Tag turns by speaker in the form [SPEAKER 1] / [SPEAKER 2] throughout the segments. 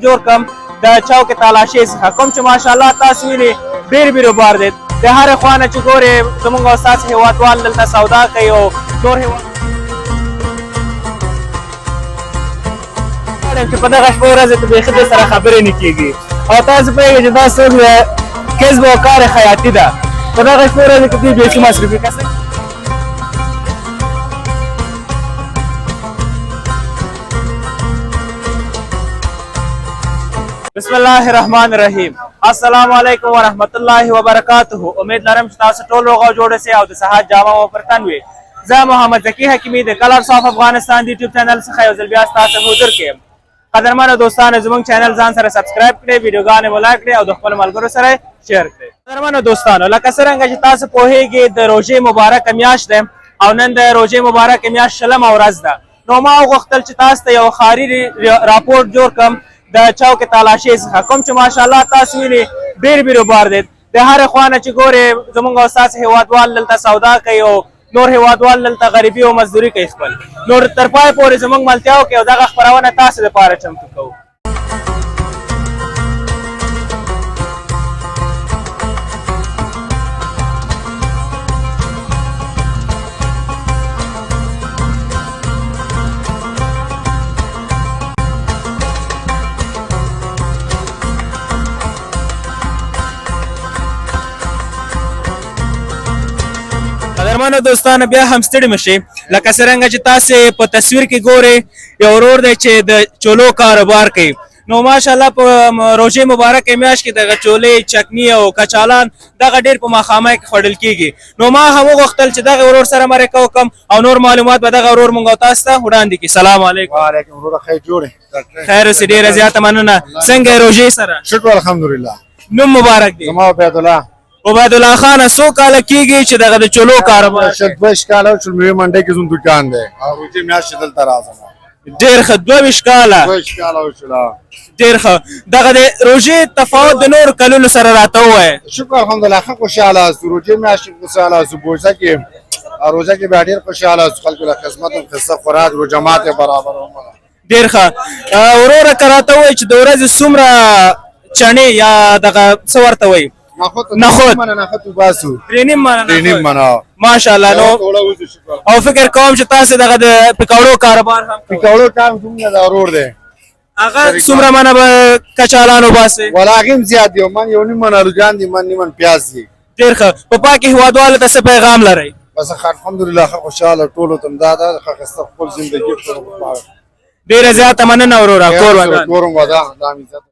[SPEAKER 1] جوړ کم د چوک تالاشې څخه کوم چې ماشاءالله تاسو وینئ ډېر بیروبار دی. د هرې خوا نه چې ګورې زموږ او ستاسو هېوادوال دلته سودا کوي او نور هېواد چې په دغه شپه ورځ کې بیخي د سره خبرې نه کېږي او تاسو پوهېږئ چې دا څوک دی، کسب او کار خیاطي ده. په دغه شپه ورځ کې دوی بیخي مصروفي کسان. بسم الله الرحمن الرحیم. السلام علیکم ورحمت الله وبرکاته. امید لرم چې تاسو ټول روغ او جوړ اوسئ او د صحت جامه مو پر تن وي. زه محمد ذکی حکیمي د کلرز اف افغانستان د یوټیوب چینل څخه یو ځل بیا ستاسو حضور کې یم. قدرمنو دوستانو، زموږ چینل ځان سره سبسکرایب کړئ، ویډیوګانې مو لایک کړئ او د خپلو ملګرو سره شیر کړئ. قدرمنو دوستانو، لکه څرنګه چې تاسو پوهیږئ د روژې مبارکه میاشت ده او نن د روژې مبارکه میاشت شلمه ورځ ده. نو ما وغوښتل چې تاسو ته یو ښاري راپورټ جوړ کړم د چوک تالاشې څخه کوم چې ماشاءالله تاسو وینئ ډېر بیروبار دی. د هرې خوا نه چې ګورې زموږ او ستاسو هېوادوال دلته سودا کوي او نور هېوادوال دلته غریبي او مزدوري کوي خپل. نور تر پای پورې زموږ ملتیا وکړئ او دغه خپرونه تاسو لپاره چمتو کوو. قدرمنو دوستانو، بیا هم ستړي مشي. لکه څرنګه چې تاسو په تصویر کې ګورئ یو ورور دی چې د چولو کاروبار کوي. نو ماشاءالله په روژې مبارکې میاشت کې دغه چولې، چکني او کچالان دغه ډېر په ماښامۍ کې خوړل کېږي. نو ما هم وغوښتل چې دغه ورور سره مرکه وکړم او نور معلومات به دغه ورور مونږ او تاسو ته وړاندې کړي. سلام علیکم.
[SPEAKER 2] وعلیکم وروره، خیر جوړې؟
[SPEAKER 1] خیر اوسې، ډېره زیاته مننه. څنګه یې روژې سره؟
[SPEAKER 2] شکر الحمدلله.
[SPEAKER 1] نوم مبارک دی؟
[SPEAKER 2] زما عبیدالله.
[SPEAKER 1] عبیدالله خانه، څو کاله کېږي چې دغه د چولو کاروبار؟
[SPEAKER 2] 22 کاله چې مې منډه کې زموږ دکان دی او روژې میاشتې دلته راځم.
[SPEAKER 1] ډېر ښه، 22 کاله.
[SPEAKER 2] 22 کاله وشول.
[SPEAKER 1] ډېر ښه. دغه د روژې تفاوت د نورو کلونو سره راته ووایه.
[SPEAKER 2] شکر الحمدلله، ښه خوشحاله یاست. روژې میاشتې خوشحاله یاست، بوزه کې روژه کې بیا ډېر خوشحاله یاست. خلکو له خدمت هم ښه خوراک روژه ماتې برابروم.
[SPEAKER 1] ډېر ښه. وروره، که راته ووایې چې د ورځې څومره چڼې یا دغه څه ورته وایي؟
[SPEAKER 2] نخود.
[SPEAKER 1] نخود.
[SPEAKER 2] نخود وباسو.
[SPEAKER 1] 3.5 منه.
[SPEAKER 2] 3.5 منه.
[SPEAKER 1] ماشاءالله. نو او فکر کوم چې تاسو دغه د پکوړو کاروبار هم کوئ؟
[SPEAKER 2] پکوړو کار زموږ د ورور دی.
[SPEAKER 1] هغه څومره منه به کچالان وباسئ؟
[SPEAKER 2] ولا هغې هم زیات دی، من یو نیم من آلوګان دي، من نیم من پیاز دي.
[SPEAKER 1] ډېر ښه. په پای کې هېوادوالو ته څه پیغام لرئ؟
[SPEAKER 2] بس ښه الحمدلله، ښه خوشحاله ټولو ته همدا ده، ښه ښایسته خپل زندګي خپل.
[SPEAKER 1] ډېره زیاته مننه وروره، کور ودان.
[SPEAKER 2] کور مو ودان، الله مې عزت.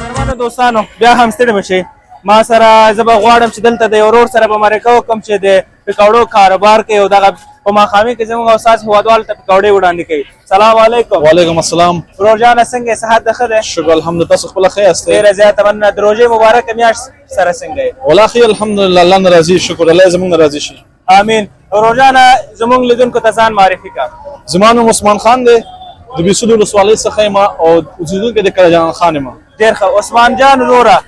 [SPEAKER 1] قدرمنو دوستانو، بیا هم ستړي مشي. ما سره زه به غواړم چې دلته د یو ورور سره به مرکه وکړم چې د پکوړو کاروبار کوي او دغه په ماښامي کې زموږ او ستاسو هېوادوالو ته پکوړې وړاندې کوي. سلام علیکم.
[SPEAKER 3] وعلیکم السلام.
[SPEAKER 1] ورور جانه، څنګه یې؟ صحت د ښه دی؟
[SPEAKER 3] شکر الحمدلله، تاسو خپله ښه یاست؟
[SPEAKER 1] ډېره زیاته مننه. د روژې مبارکه میاشت سره څنګه یې؟
[SPEAKER 3] ولا ښه الحمدلله، الله نه راضي، شکر الله زموږ نه راضي شي.
[SPEAKER 1] امین. ورور جانه، زموږ لیدونکو ته ځان معرفي کړه.
[SPEAKER 3] زما نوم عثمان خان دی، د بیسود ولسوالۍ څخه یم او اوسېدونکی د کلا جانان خان یم.
[SPEAKER 1] ډېر ښه. عثمان جان وروره،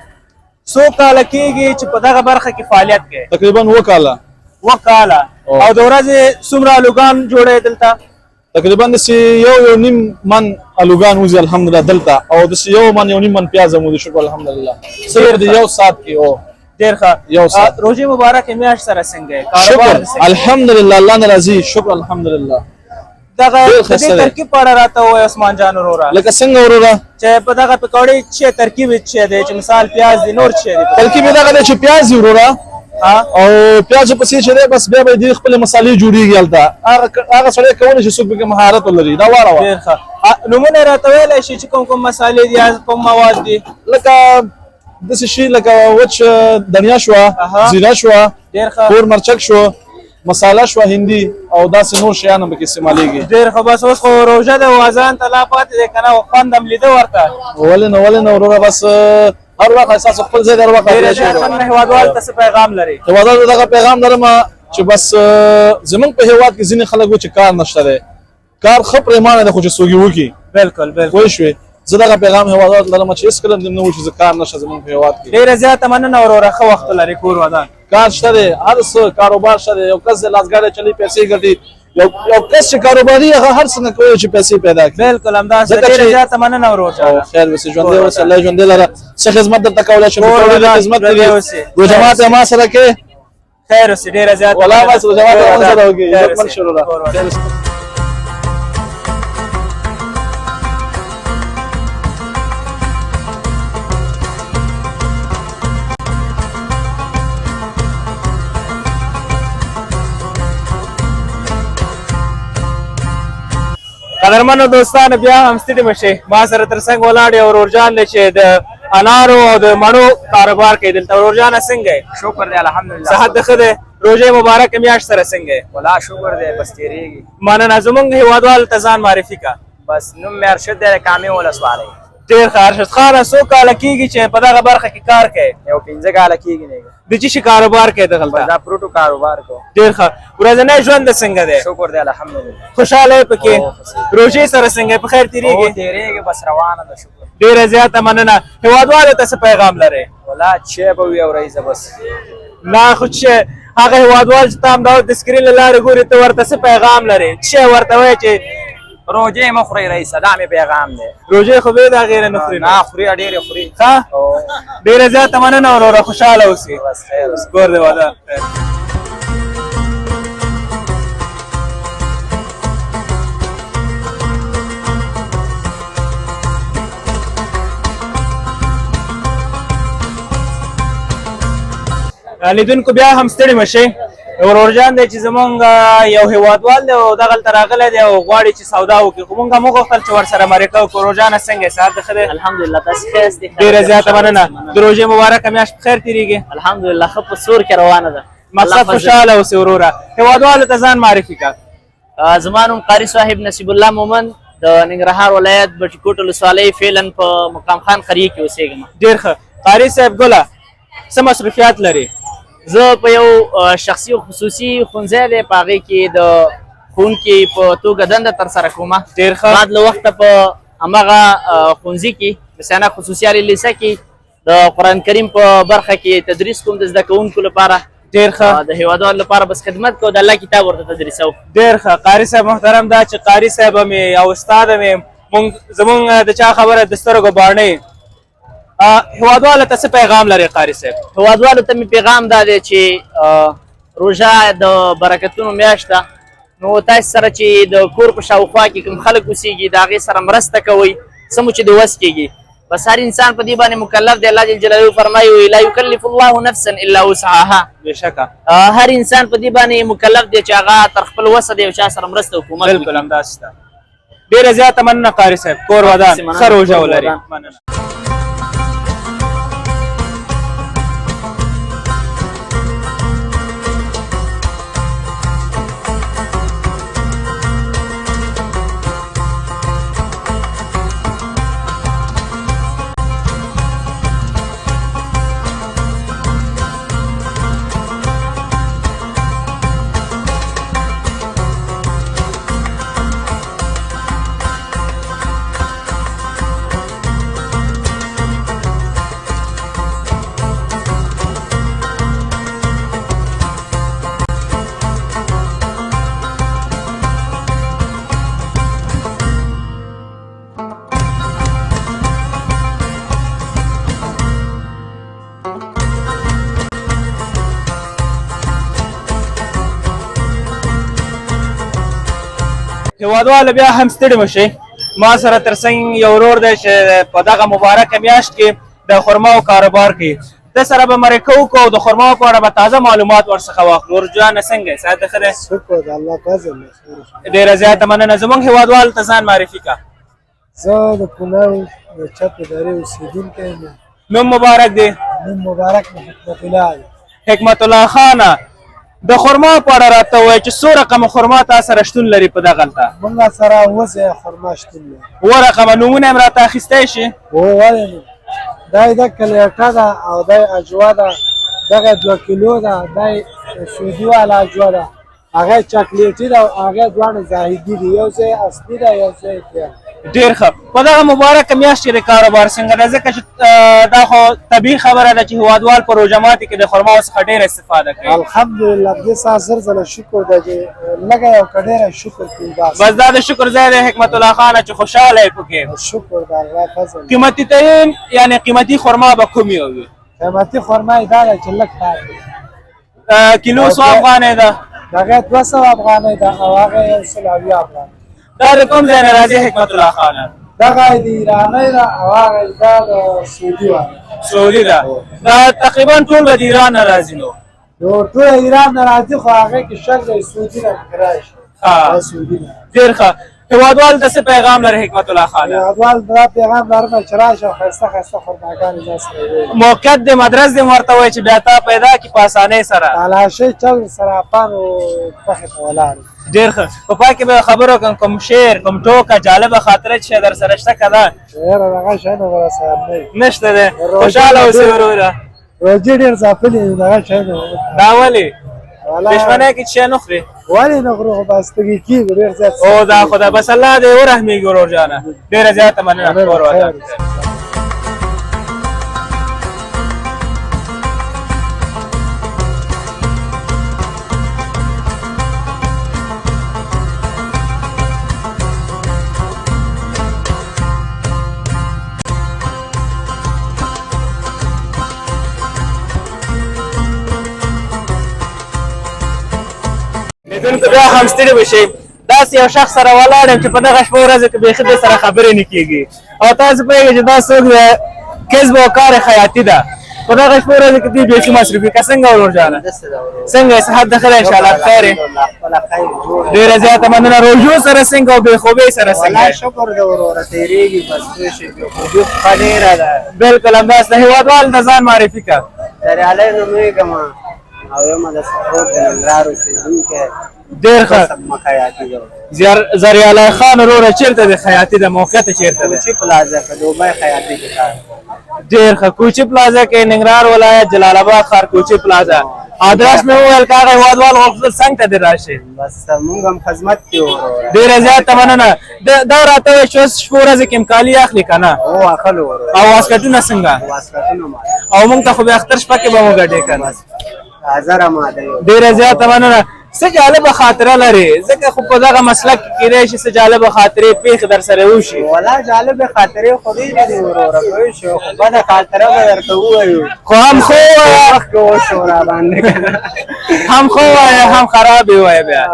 [SPEAKER 1] څو کاله کېږي چې په دغه برخه کې فعالیت کوې؟
[SPEAKER 3] تقریبا 7 کاله.
[SPEAKER 1] 7 کاله. او د ورځې څومره آلوګان جوړوې دلته؟
[SPEAKER 3] تقریبا داسې یو یو نیم من آلوګان وځي الحمدلله دلته، او داسې یو من یو نیم من پیاز هم وځي، شکر الحمدلله، صرف د یو ساعت کې. او
[SPEAKER 1] ډېر ښه.
[SPEAKER 3] یو ساعت.
[SPEAKER 1] روژې مبارکې میاشت سره څنګه یې؟
[SPEAKER 3] شکر الحمدلله، الله نه راضي، شکر الحمدلله.
[SPEAKER 1] دغه
[SPEAKER 3] ډېر
[SPEAKER 1] د دې
[SPEAKER 3] ښه دی.
[SPEAKER 1] ترکیب په اړه راته ووایه عثمان جان وروره.
[SPEAKER 3] لکه څنګه وروره؟
[SPEAKER 1] چې په دغه پکوړې چې ترکیب یې څه دی، چې مثال پیاز دی، نور څه دی؟
[SPEAKER 3] ترکیب یې دغه دی چې پیاز دی وروره، او پیاز پسې چې دی بس بیا به دې خپلې مسالې جوړېږي هلته. هغه سړی کولی شي څوک پکې مهارت ولري. دا واره وه.
[SPEAKER 1] ډېر ښه. نومونه راته ویلی شي چې کوم کوم مسالې دي یا کوم مواد دي؟
[SPEAKER 3] لکه داسې شي لکه وچ دنیا شوه، زیره شوه،
[SPEAKER 1] ډېر ښه.
[SPEAKER 3] تور مرچک شو، مساله شوه هندي، او داسې نور شیان هم پکې استعمالېږي.
[SPEAKER 1] ډېر ښه. بس اوس خو روژه ده او اذان ته لا پاتې دی که نه، خوند هم لیده ورته؟
[SPEAKER 3] ولې نه، ولې نه وروره، بس هر وخت احساس خپل ځای، هر وخت
[SPEAKER 1] ډېره
[SPEAKER 3] راغلی شي.
[SPEAKER 1] زیاته مننه. هېوادوالو ته څه پیغام لري؟
[SPEAKER 3] هېوادوالو ته دغه پیغام لرم چې بس زمونږ په هیواد کې ځینې خلک وو چې کار نشته دی، کار ښه پریمانه دی خو چې څوک یې وکړي.
[SPEAKER 1] بالکل بالکل.
[SPEAKER 3] پوه شوې؟ زه دغه پیغام هیوادوالو ته لرم چې هېڅکله دې نه و چې زه کار نشته زمونږ په هیواد کې.
[SPEAKER 1] ډیره زیاته مننه وروره، ښه وخت ولرې، کور ودان.
[SPEAKER 3] کار شته دی، هر څه کاروبار شته دی. یو کس دی لاسګاډی چلوي پیسې ګټي، یو کس چې کاروباري هغه هر څنګه کوي چې پیسې پیدا کړي.
[SPEAKER 1] بالکل همداسې.
[SPEAKER 3] ځکه
[SPEAKER 1] ډیره
[SPEAKER 3] چې
[SPEAKER 1] زیاته مننه ورور جانه.
[SPEAKER 3] خیر اوسې، ژوندی اوسې، الله ژوندی لره. څه خدمت درته کولی شم؟
[SPEAKER 1] کور
[SPEAKER 3] ټول
[SPEAKER 1] ودان،
[SPEAKER 3] خدمت
[SPEAKER 1] ژوندی
[SPEAKER 3] دې
[SPEAKER 1] اوسې.
[SPEAKER 3] روژه ماتی ما سره کې.
[SPEAKER 1] خیر اوسې، ډیره زیاته
[SPEAKER 3] ولا
[SPEAKER 1] مننه.
[SPEAKER 3] بس روژه ماتی
[SPEAKER 1] کور
[SPEAKER 3] ما سره
[SPEAKER 1] ودان.
[SPEAKER 3] وکړي.
[SPEAKER 1] خیر
[SPEAKER 3] عزتمن
[SPEAKER 1] اوسې.
[SPEAKER 3] شې وروره.
[SPEAKER 1] کور ودان.
[SPEAKER 3] خیر اوسې.
[SPEAKER 1] قدرمنو دوستانو بیا هم ستړي مه شئ. ما سره تر څنګ ولاړ یو ورور جان دی چې د انارو او د مڼو کاروبار کوي دلته. ورور جانه څنګه یې؟
[SPEAKER 4] شکر دی الحمدلله.
[SPEAKER 1] صحت د ښه دی؟ روژې مبارک میاشت سره څنګه یې؟
[SPEAKER 4] ولا شکر دی، بس تېرېږي.
[SPEAKER 1] مننه. زمونږ هیوادوالو ته ځان معرفي کړه.
[SPEAKER 4] بس نوم مې ارشد دی، د کامې ولسوالۍ.
[SPEAKER 1] ډېر ښه. ارشد خانه، څو کاله کېږي چې په دغه برخه کې کار کوې؟
[SPEAKER 4] یو 5 کاله کېږي نه.
[SPEAKER 1] د څه شي کاروبار کوې
[SPEAKER 4] بس
[SPEAKER 1] دغلته؟
[SPEAKER 4] دا فروټو کاروبار کوو.
[SPEAKER 1] ډېر ښه. ورځنی ژوند د څنګه دی؟
[SPEAKER 4] شکر دی الحمدلله.
[SPEAKER 1] خوشحاله یې پکې؟
[SPEAKER 4] هو،
[SPEAKER 1] روژې سره څنګه یې؟ په خیر تېرېږي؟
[SPEAKER 4] هو تېرېږي، بس روانه ده، شکر.
[SPEAKER 1] ډېره زیاته مننه. هیوادوالو ته څه پیغام لرې؟
[SPEAKER 4] ولا چې به وي او رئیسه بس.
[SPEAKER 1] نه خو چې هغه هیوادوال چې تا همدا اوس د سکرین له لارې ګوري، ته ورته څه پیغام لرې؟ څه ورته وایې چې
[SPEAKER 4] روژې مه خورئ رئیسه، دا مې پیغام دی.
[SPEAKER 1] روژې خو بې د هغې نه خوري.
[SPEAKER 4] نه خوري، ډېرې خوري.
[SPEAKER 1] ښه، ډېره زیاته مننه وروره، خوشحاله اوسې.
[SPEAKER 4] بس خیر اوسې.
[SPEAKER 1] کور دې ودان. لیدونکو بیا هم ستړي مه شئ. ورور جان دی چې زمونږ یو هیوادوال دی او دغلته راغلی دی او غواړي چې سودا وکړي، خو مونږ هم وغوښتل چې ورسره مرکه وکړو. ورور جانه څنګه یې؟ صحت دې ښه دی؟
[SPEAKER 5] الحمدلله، تاسو ښه یاست؟
[SPEAKER 1] ډېره زیاته مننه. د روژې مبارکه میاشت په خیر تېرېږي؟
[SPEAKER 5] الحمدلله، ښه په سور کې روانه ده.
[SPEAKER 1] مقصد خوشحاله اوسې وروره. هیوادوالو ته ځان معرفي کړه.
[SPEAKER 5] زما نوم قاري صاحب نصیب الله مومند، د ننګرهار ولایت بټي کوټ ولسوالۍ، فعلا په مقام خان قریه کې اوسېږم.
[SPEAKER 1] ډېر ښه. قاري صاحب ګله، څه مصروفیات لرې؟
[SPEAKER 5] زه په یو شخصي او خصوصي ښوونځی دی، په هغې کې د ښوونکي په توګه دنده ترسره کوم.
[SPEAKER 1] ډېر ښه.
[SPEAKER 5] بعد له وخته په هماغه ښوونځي کې د سیانا خصوصي عالي لیسه کې د قرآن کریم په برخه کې تدریس کوم د زده کوونکو لپاره.
[SPEAKER 1] ډېر ښه.
[SPEAKER 5] د هیوادوالو لپاره بس خدمت کوو، د الله کتاب ورته تدریسوو.
[SPEAKER 1] ډېر ښه. قاري صاحب محترم، دا چې قاري صاحب مې او استاد مې، زمونږ د چا خبره د سترګو باڼې. هیوادوالو ته څه پیغام لرې قاري صاحب؟
[SPEAKER 5] هیوادوالو ته مې پیغام دا دی چې روژه د برکتونو میاشت ده، نو تاسو سره چې د کور په شاوخوا کې کوم خلک اوسېږي د هغې سره مرسته کوئ، څه مو چې د وس کېږي. بس هر انسان په دې باندې مکلف دی. الله جل جلاله فرمایي لا یکلف الله نفسا الا وسعها.
[SPEAKER 1] بېشکه.
[SPEAKER 5] هر انسان په دې باندې مکلف دی چې هغه تر خپل وسه دی یو چا سره مرسته او کومک وکړي.
[SPEAKER 1] بالکل همداسې ده. ډېره زیاته مننه قاري صاحب، کور ودان،
[SPEAKER 5] مننه،
[SPEAKER 1] ښه روژه
[SPEAKER 5] کور
[SPEAKER 1] ولرې.
[SPEAKER 5] ودان.
[SPEAKER 1] مننه. هیوادوال بیا هم ستړي مه شئ. ما سره تر څنګ یو ورور دی چې په دغه مبارکه میاشت کې د خرماو کاروبار کوي. ده سره به مرکه وکړو او د خرماو په اړه به تازه معلومات ورڅخه واخلو. ورور جانه څنګه یې؟ صحت دې ښه دی؟
[SPEAKER 6] شکر د الله فضل دی.
[SPEAKER 1] ډېره زیاته مننه. زموږ هیوادوالو ته ځان معرفي کړه.
[SPEAKER 6] زه د کونړ د چپ ادارې اوسېدونکی یم.
[SPEAKER 1] نوم مبارک دی؟
[SPEAKER 6] نوم مبارک مې حکمت الله دی.
[SPEAKER 1] حکمت الله خانه، د خرما په اړه راته ووایه چې څو رقمه خرما تا سره شتون لري په دغلته؟
[SPEAKER 6] موږ سره اووه ځایه خرما شتون لري.
[SPEAKER 1] اووه رقمه، نومونه هم راته اخیستی شي؟
[SPEAKER 6] هو، ولې نه. دا یې د کلیټه ده او دا یې اجوا ده، دغه 2 کیلو ده، دا سعودي والا عجوه ده، هغه چاکلیټي ده او هغه دواړه زاهدي دي، یو ځای اصلي ده یو ځای دی.
[SPEAKER 1] ډېر ښه. په دغه مبارکه میاشت کې د کاروبار څنګه ده؟ ځکه چې دا خو طبیعي خبره ده چې هیوادوال په روژه ماتي کې د خرماو څخه ډېره استفاده کوي.
[SPEAKER 6] الحمدلله دې ساعت زر ځله شکر دی چې لږه یو که ډېره شکر کوو بس.
[SPEAKER 1] بس دا د شکر ځای دی حکمت الله خانه چې خوشحاله یې پکې.
[SPEAKER 6] شکر د الله فضل.
[SPEAKER 1] قیمتي ترین یعنې قیمتي خرما به کوم یو وي؟
[SPEAKER 6] قیمتي خرما یې دا ده چې لږ پاتې.
[SPEAKER 1] کیلو 100 افغانۍ ده.
[SPEAKER 6] دغه 200 افغانۍ ده او هغه 170 افغانۍ.
[SPEAKER 1] دا د کوم ځای نه راځي حکمت الله خانه؟
[SPEAKER 6] دغه د ایرانۍ ده او هغه دا د سعودي والا.
[SPEAKER 1] سعودي ده. دا تقریبا ټول به د ایران نه راځي نو.
[SPEAKER 6] نو ټول ایران نه راځي خو هغه کې شک دی سعودي نه پکې راشي.
[SPEAKER 1] ښه
[SPEAKER 6] سعودي نه.
[SPEAKER 1] ډېر ښه. هیوادوال ته څه پیغام لري حکمت الله خانه؟
[SPEAKER 6] هیوادوال دا پیغام لرم چې راشه ښایسته ښایسته خرماګانې ځان سره وړي.
[SPEAKER 1] موقعیت د مدرس دې ورته وایي چې بیا تا پیدا کړي په اسانۍ سره.
[SPEAKER 6] تالاشۍ چل صرافانو مخې ته ولاړ.
[SPEAKER 1] ډېر ښه. په پای کې به خبرو کوم، کوم شعر کوم ټوکه جالبه خاطره چې در سره شته که نه؟
[SPEAKER 6] یاره دغه شی نو راسره نه
[SPEAKER 1] نشته دی. خوشحاله اوسې وروره.
[SPEAKER 6] روژې ډېر ځپلي دي دغه شی نو.
[SPEAKER 1] دا ولې؟ دښمنۍ کې چې نه خورې؟
[SPEAKER 6] ولې نه خورو خو بس ستږي کېږو ډېر زیات.
[SPEAKER 1] او دا خو ده بس الله دې ورحمېږي ورور جانه. ډېره زیاته مننه کور ودان. لیدونکو بیا هم ستړي به شئ. داسې یو شخص سره ولاړ یم چې په دغه شپه ورځو کې بیخي دې سره خبرې نه کېږي او تاسو پوهېږئ چې دا څوک دی، کسب او کار خیاطي ده. په دغه شپه ورځو کې دوی بیخي مصروفي که څنګه ورور جانه؟ څنګه یې صحت د ښه دی انشاءالله خیر یې؟ ډېره زیاته مننه. روژو سره څنګه او بې خوبۍ سره څنګه؟
[SPEAKER 6] شکر دی وروره تېرېږي بس پوه شې بې خوبي خو ډېره ده.
[SPEAKER 1] بلکل همداسې. هیوادوال ته ځان معرفي کړه.
[SPEAKER 6] دریالی نومېږم او یم د سفرود د ننګرهار اوسېدونکی.
[SPEAKER 1] ډېر ښه. زریالی خان وروره چېرته دی خیاطي ده، موقعیت چېرته دی؟
[SPEAKER 6] کوچي پلازا کې دوبۍ خیاطي کې کار کوم.
[SPEAKER 1] ډېر ښه. کوچي پلازا کې ننګرهار ولایت جلال اباد ښار کوچي پلازا. ادرس مې وویل که هغه هیوادوال غوښتل څنګ ته دې راشي.
[SPEAKER 6] بس موږ هم خدمت کې وروره.
[SPEAKER 1] ډېره زیاته مننه. دا راته وایي چې اوس شپو ورځې کې هم کالي اخلي که نه؟
[SPEAKER 6] هو اخلو وروره.
[SPEAKER 1] او واسکټونه څنګه؟
[SPEAKER 6] واسکټونه ما.
[SPEAKER 1] او موږ ته خو بیا اختر شپه کې به مو ګډې که نه؟
[SPEAKER 6] حاضر آماده یو.
[SPEAKER 1] ډېره زیاته مننه. څه جالبه خاطره لرې؟ ځکه خو په دغه مسلک کې کېدای شي څه جالبه خاطرې پېښې در سره وشي.
[SPEAKER 6] ولا جالبې خاطرې خو ډېرې دي وروره پوه شو، خو بده خاطره به درته ووایو.
[SPEAKER 1] خو هم ښه ووایه.
[SPEAKER 6] مخکې وشو را باندې که نه.
[SPEAKER 1] هم ښه ووایه هم خراب یې ووایه بیا.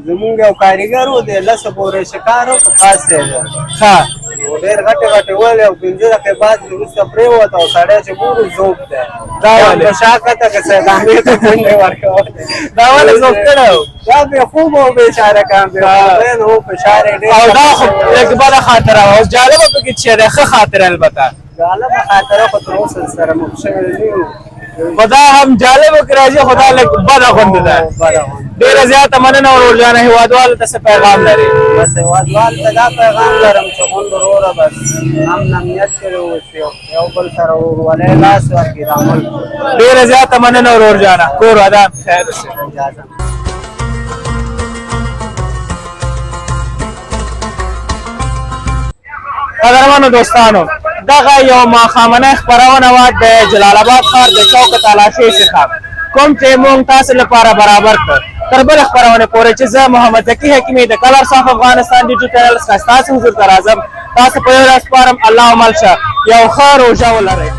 [SPEAKER 6] زمونږ یو کاریګر و دی لسو پورې شکار وکړ پاڅېده.
[SPEAKER 1] ښه.
[SPEAKER 6] نو ډېر غټې غټې ولې او 5 دقیقې بعد وروسته پرېوت او سړی چې ګورو ذوب دی.
[SPEAKER 1] دا ولې؟
[SPEAKER 6] په شا کته که سیدانې ته منډې ورکولې.
[SPEAKER 1] دا ولې ذوب کړی و؟
[SPEAKER 6] دا بې خوبه و بېچاره که بې خوبه نو فشار یې ډېر.
[SPEAKER 1] او دا خو لږ بده خاطره وه. اوس جالبه پکې چې ده ښه خاطره البته.
[SPEAKER 6] جالبه خاطره خو تر اوسه سره مخ شوې نه یو.
[SPEAKER 1] خو دا هم جالبه کې راځي خو دا لږ بده غوندې ده. ډېره زیاته مننه ورور جانه. هیوادوالو ته څه پیغام لرې؟
[SPEAKER 6] بس هیوادوالو ته دا پیغام لرم چې غونډ وروره بس امن امنیت سره اوسي یو بل سره ورورولۍ لاس ورکړي دا ملک.
[SPEAKER 1] ډېره زیاته مننه ورور جانه. کور ودان خیر اوسې.
[SPEAKER 6] اجازه.
[SPEAKER 1] قدرمنو دوستانو دغه یو ماښامنۍ خپرونه وه د جلال اباد ښار د چوک تالاشۍ څخه کوم چې موږ تاسو لپاره برابر کړ. تر بلې خپرونې پورې چې زه محمد ذکي حکیمي د کلرز آف افغانستان ډیجیټل چینل څخه ستاسو حضور ته راځم. تاسو په یو لاس سپارم. الله مل شه. یو ښه روژه ولرئ.